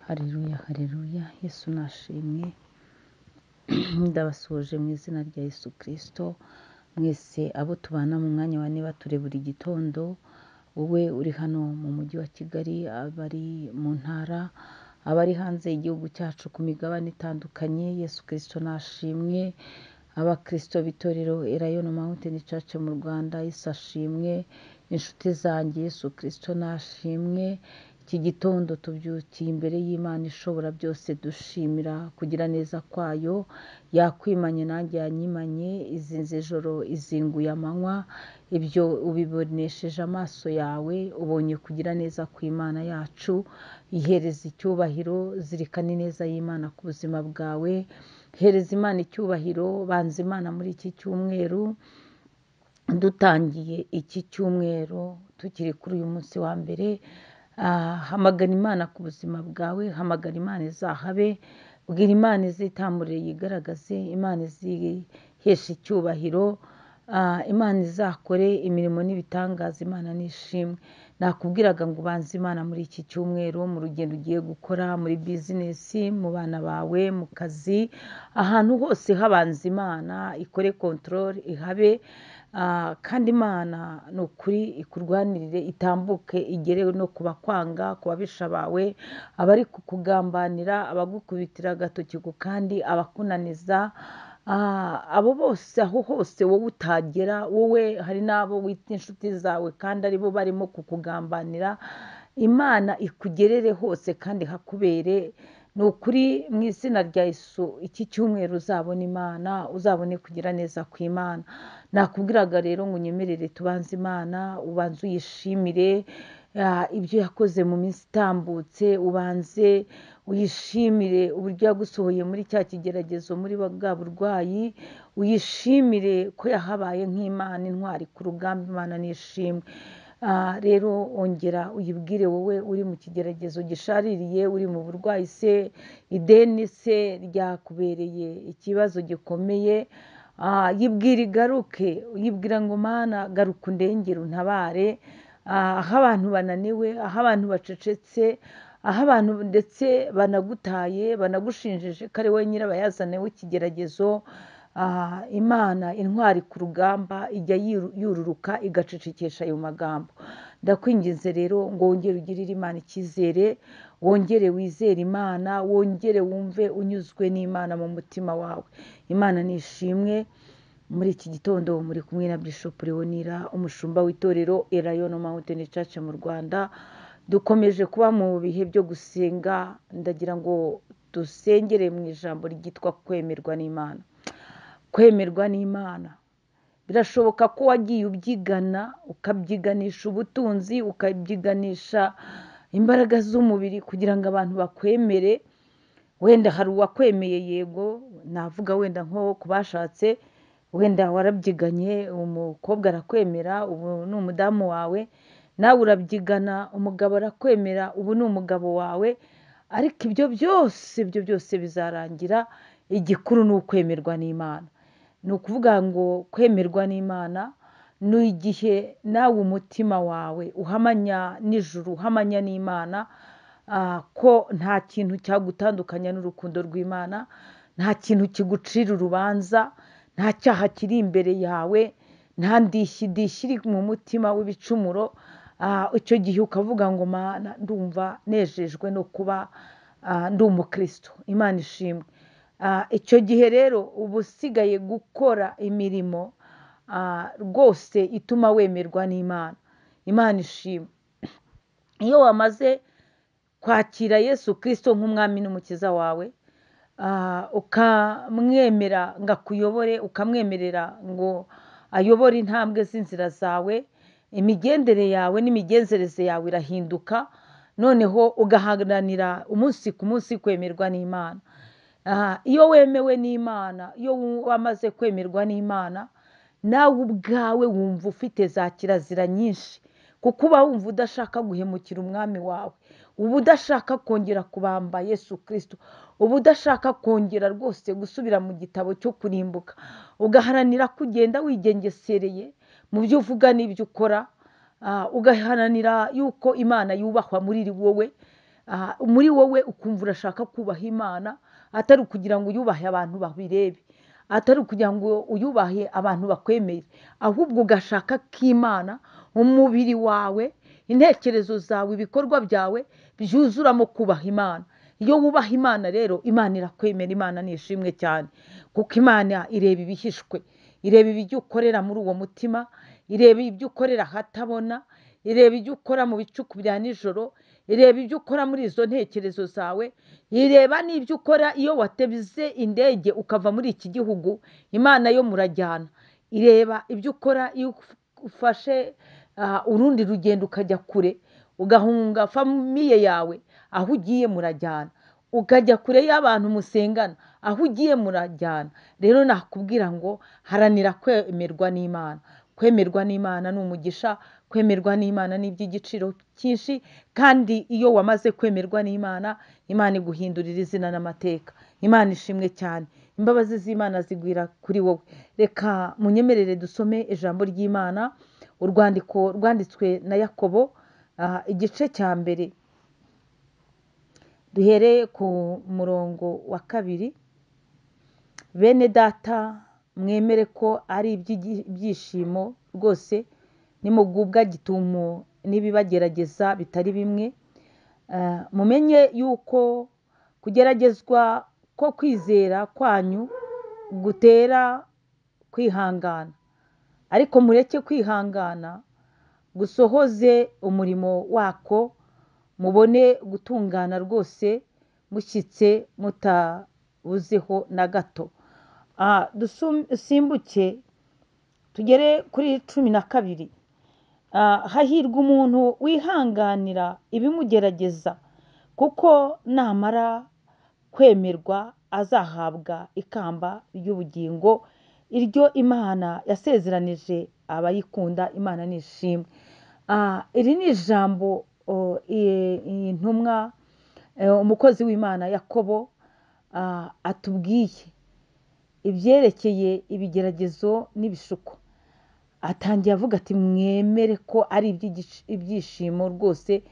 Haleluya, haleluya, Yesu nashimwe. Ndabasuhuje mu izina rya Yesu Kristo, mwese abo tubana mu mwanya wa niba ture buri gitondo, wowe uri hano mu mujyi wa Kigali, abari mu ntara, abari hanze y'igihugu cyacu ku migabane itandukanye, Yesu Kristo nashimwe. Abakristo b'itorero Elayono Mountain Church mu Rwanda, Yesu ashimwe. Inshuti zanjye, Yesu Kristo nashimwe. Iki gitondo tubyukiye imbere y'Imana ishobora byose, dushimira kugira neza kwayo. Yakwimanye nanjye yanyimanye, izinze ijoro izinguye amanywa. Ibyo ubibonesheje amaso yawe, ubonye kugira neza kw'Imana yacu. Ihereza icyubahiro, zirikana ineza y'Imana ku buzima bwawe. Hereza Imana icyubahiro, banza Imana muri iki cyumweru. Dutangiye iki cyumweru tukiri kuri uyu munsi wa mbere, hamagara Imana ku buzima bwawe, hamagara Imana izahabe, bwira Imana izitamurire yigaragaze, Imana iziheshe icyubahiro, Imana izakore imirimo n'ibitangaza, Imana nishimwe. Nakubwiraga ngo ubanze Imana muri iki cyumweru, mu rugendo ugiye gukora, muri bizinesi, mu bana bawe, mu kazi, ahantu hose habanza Imana, ikore kontorore, ihabe. Kandi Imana ni ukuri ikurwanirire, itambuke igere no ku bakwanga, ku babisha bawe, abari kukugambanira, abagukubitira agatoki ku kandi, abakunaniza, abo bose, aho hose wowe utagera, wowe hari n'abo wita inshuti zawe kandi aribo barimo kukugambanira. Imana ikugerere hose kandi hakubere. Ni ukuri mu izina rya Yesu, iki cyumweru uzabona Imana, uzabone kugira neza kw'Imana. Nakubwiraga rero ngo unyemerere tubanze Imana, ubanze uyishimire ibyo yakoze mu minsi itambutse, ubanze uyishimire uburyo yagusohoye muri cya kigeragezo, muri bwa burwayi, uyishimire ko yahabaye nk'Imana intwari ku rugamba. Imana nishimwe. Rero ongera uyibwire wowe uri mu kigeragezo gishaririye, uri mu burwayi se, ideni se ryakubereye ikibazo gikomeye, yibwire igaruke, uyibwira ngo Mana garuka undengere untabare. Aho abantu bananiwe, aho abantu bacecetse, aho abantu ndetse banagutaye, banagushinjije ko ari wowe nyirabayazana w'ikigeragezo, Imana intwari ku rugamba ijya yururuka igacecekesha ayo magambo. Ndakwinginze rero ngo wongere ugirire Imana icyizere, wongere wizere Imana, wongere wumve unyuzwe n'Imana mu mutima wawe. Imana nishimwe. Muri iki gitondo muri kumwe na Bishop Leonira, umushumba w'itorero Elayono Mountain Church mu Rwanda. Dukomeje kuba mu bihe byo gusenga, ndagira ngo dusengere mu ijambo ryitwa kwemerwa n'Imana. Kwemerwa n'Imana birashoboka ko wagiye ubyigana, ukabyiganisha ubutunzi, ukabyiganisha imbaraga z'umubiri kugira ngo abantu bakwemere. Wenda hari uwakwemeye, yego navuga wenda nko ku bashatse, wenda warabyiganye umukobwa arakwemera, ubu ni umudamu wawe, nawe urabyigana umugabo arakwemera, ubu ni umugabo wawe. Ariko ibyo byose bizarangira, igikuru ni ukwemerwa n'Imana. Ni ukuvuga ngo kwemerwa n'Imana ni igihe nawe umutima wawe uhamanya n'ijuru, uhamanya n'Imana, ko nta kintu cyagutandukanya n'urukundo rw'Imana, nta kintu kigucira urubanza, nta cyaha kiri imbere yawe, nta ndishyi iri mu mutima w'ibicumuro. Icyo gihe ukavuga ngo Mana ndumva nejejwe no kuba ndi umukristo, Imana ishimwe. Icyo gihe rero uba usigaye gukora imirimo rwose ituma wemerwa n'Imana. Imana ishimwe. Iyo wamaze kwakira Yesu Kristo nk'umwami n'umukiza wawe, ukamwemera ngo akuyobore, ukamwemerera ngo ayobore intambwe z'inzira zawe, imigendere yawe n'imigenzereze yawe irahinduka, noneho ugaharanira umunsi ku munsi kwemerwa n'Imana. Iyo wemewe n'Imana, iyo wamaze kwemerwa n'Imana, nawe ubwawe wumva ufite za kirazira nyinshi, kuko uba wumva udashaka guhemukira umwami wawe, uba udashaka kongera kubamba Yesu Kristo, uba udashaka kongera rwose gusubira mu gitabo cyo kurimbuka, ugaharanira kugenda wigengesereye mu byo uvuga n'ibyo ukora, ugaharanira yuko Imana yubahwa muri wowe. Muri wowe ukumva urashaka kubaha Imana, atari ukugira ngo uyubahe abantu babirebe, atari ukugira ngo uyubahe abantu bakwemere, ahubwo ugashaka ko Imana umubiri wawe, intekerezo zawe, ibikorwa byawe byuzuramo kubaha Imana. Iyo wubaha Imana rero, Imana irakwemera, Imana ni ishimwe cyane, kuko Imana ireba ibihishwe, ireba ibyo ukorera muri uwo mutima, ireba ibyo ukorera ahatabona, ireba ibyo ukora mu bicuku bya nijoro, ireba ibyo ukora muri izo ntekerezo zawe, ireba n'ibyo ukora iyo wateze indege ukava muri iki gihugu, Imana yo murajyana. Ireba ibyo ukora iyo ufashe urundi rugendo ukajya kure, ugahunga famiye yawe, aho ugiye murajyana, ukajya kure y'abantu musengana, aho ugiye murajyana. Rero nakubwira ngo haranira kwemerwa n'Imana. Kwemerwa n'Imana ni umugisha, kwemerwa n'Imana ni iby'igiciro cyinshi, kandi iyo wamaze kwemerwa n'Imana, Imana iguhindurira izina n'amateka. Imana ishimwe cyane, imbabazi z'Imana zigwira kuri wowe. Reka munyemerere dusome ijambo ry'Imana, urwandiko rwanditswe na Yakobo, igice cya 1, duhereye ku murongo wa 2. Bene data, mwemere ko ari ibyishimo rwose nimugubwa gitumo n'ibibagerageza bitari bimwe. Mumenye yuko kugeragezwa ko kwizera kwanyu gutera kwihangana, ariko mureke kwihangana gusohoze umurimo wako, mubone gutungana rwose mushyitse mutabuzeho na gato. Dusimbuke tugere kuri 12. Hahirwa umuntu wihanganira ibimugerageza, kuko namara kwemerwa azahabwa ikamba ry'ubugingo, iryo Imana yasezeranije abayikunda. Imana ni ishimwe. Iri ni ijambo intumwa umukozi w'Imana Yakobo atubwiye ibyerekeye ibigeragezo n'ibishuko. Atangiye avuga ati mwemere ko ari ibyishimo rwose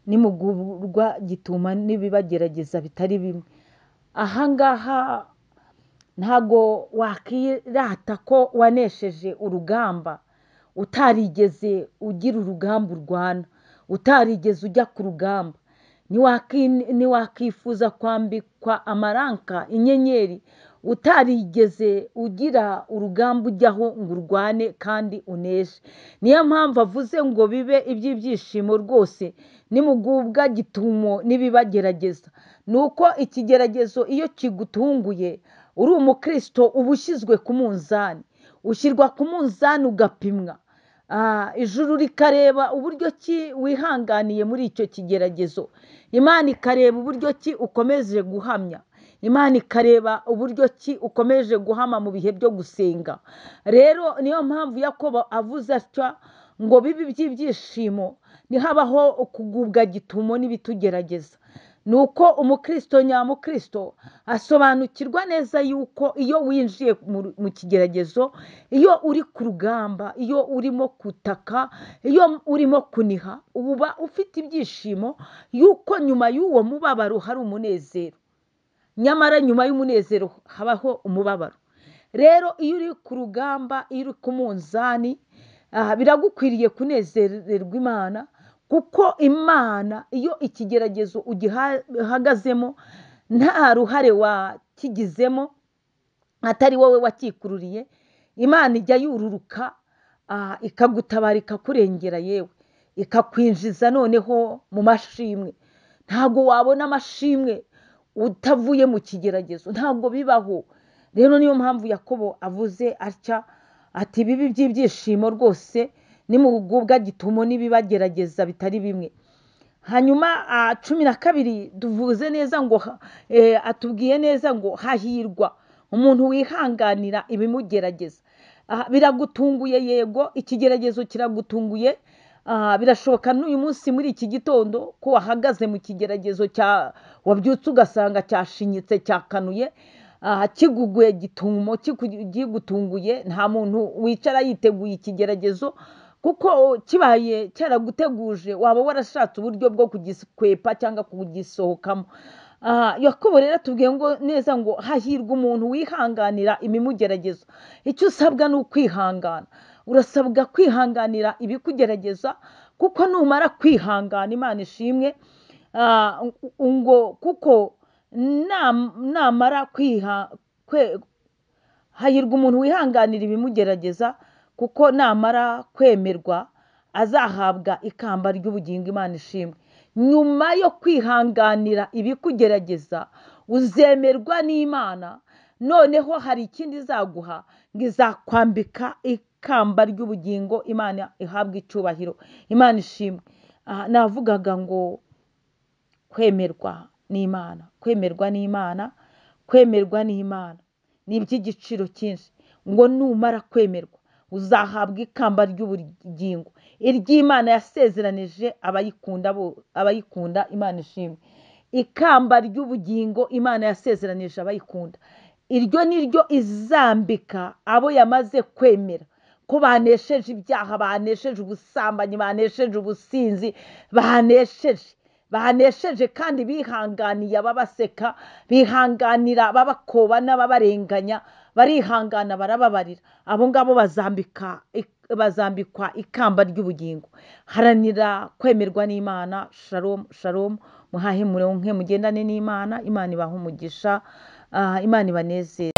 nimugubwa gituma n'ibibagerageza bitari bimwe. Ahangaha ntago wakirata ko wanesheje urugamba utarigeze ugira urugamba urwana, utarigeze ujya ku rugamba. Ntiwakifuza kwambikwa amaranka inyenyeri utarigeze ugira urugamba ujyaho ngo urwane kandi uneshe. Niyo mpamvu avuze ngo bibe iby'ibyishimo rwose nimugubwa gitumo n'ibibagerageza. Nuko ikigeragezo iyo kigutunguye uri umukristo uba ushyizwe ku munzani, ushyirwa ku munzani ugapimwa. Ijuru rikareba uburyo ki wihanganiye muri icyo kigeragezo, Imana ikareba uburyo ki ukomeje guhamya, Imana ikareba uburyo ki ukomeje guhama mu bihe byo gusenga. Rero niyo mpamvu Yakobo avuze atya ngo bibe iby'ibyishimo ntihabaho kugubwa gitumo n'ibitugerageza. Nuko umukristo nyamukristo asobanukirwa neza yuko iyo winjiye mu kigeragezo, iyo uri ku rugamba, iyo urimo kutaka, iyo urimo kuniha, uba ufite ibyishimo yuko nyuma y'uwo mubabaro hari umunezero. Nyamara nyuma y'umunezero habaho umubabaro. Rero iyo uri ku rugamba, iyo uri ku munzani, biragukwiriye kunezererwa Imana, kuko Imana iyo ikigeragezo ugihagazemo nta ruhare wakigizemo, atari wowe wakikururiye, Imana ijya yururuka ikagutabara, ikakurengera, yewe ikakwinjiza noneho mu mashimwe. Ntabwo wabona amashimwe utavuye mu kigeragezo, ntabwo bibaho. Rero niyo mpamvu Yakobo avuze atya ati bibi by'ibyishimo rwose nimugubwa gitumo n'ibibagerageza bitari bimwe. Hanyuma 12 duvuze neza ngo atubwiye neza ngo hahirwa umuntu wihanganira ibimugerageza. Biragutunguye, yego ikigeragezo kiragutunguye. Birashoboka n'uyu munsi muri iki gitondo ko wahagaze mu kigeragezo cya wabyutse ugasanga cyashinyitse, cyakanuye, kiguguye gitumo, kigutunguye. Nta muntu wicara yiteguye ikigeragezo Kuko kibaye cyaraguteguje waba warashatse uburyo bwo kugisikwepa cyangwa kugisohokamo. Yakobo rero atubwiye ngo neza ngo hahirwa umuntu wihanganira imimugeragezo. Icyo usabwa ni ukwihangana. Urasabwa kwihanganira ibikugerageza, kuko numara kwihangana, Imana ishimwe, ngo kuko namara hahirwa umuntu wihanganira ibimugerageza, kuko namara kwemerwa azahabwa ikamba ry'ubugingo. Imana ishimwe. Nyuma yo kwihanganira ibikugerageza uzemerwa n'Imana, noneho hari ikindi izaguha, ngo izakwambika ikamba ry'ubugingo. Imana ihabwe icyubahiro, Imana ishimwe. Navugaga ngo kwemerwa n'Imana, kwemerwa n'Imana, kwemerwa n'Imana ni iby'igiciro cyinshi. Ngo numara kwemerwa uzahabwa ikamba ry'ubugingo, iry'Imana yasezeranije abayikunda. Imana ishimwe. Ikamba ry'ubugingo Imana yasezeranije abayikunda, iryo ni ryo izambika abo yamaze kwemera ko banesheje ibyaha, banesheje ubusambanyi, banesheje ubusinzi, banesheje kandi bihanganiye ababaseka, bihanganira ababakoba n'ababarenganya, barihangana barababarira. Abo ngabo bazambikwa ikamba ry'ubugingo. Haranira kwemerwa n'Imana. Shalom, shalom. Muhahe muronke, mugendane n'Imana. Imana ibahe umugisha, Imana ibanezeze.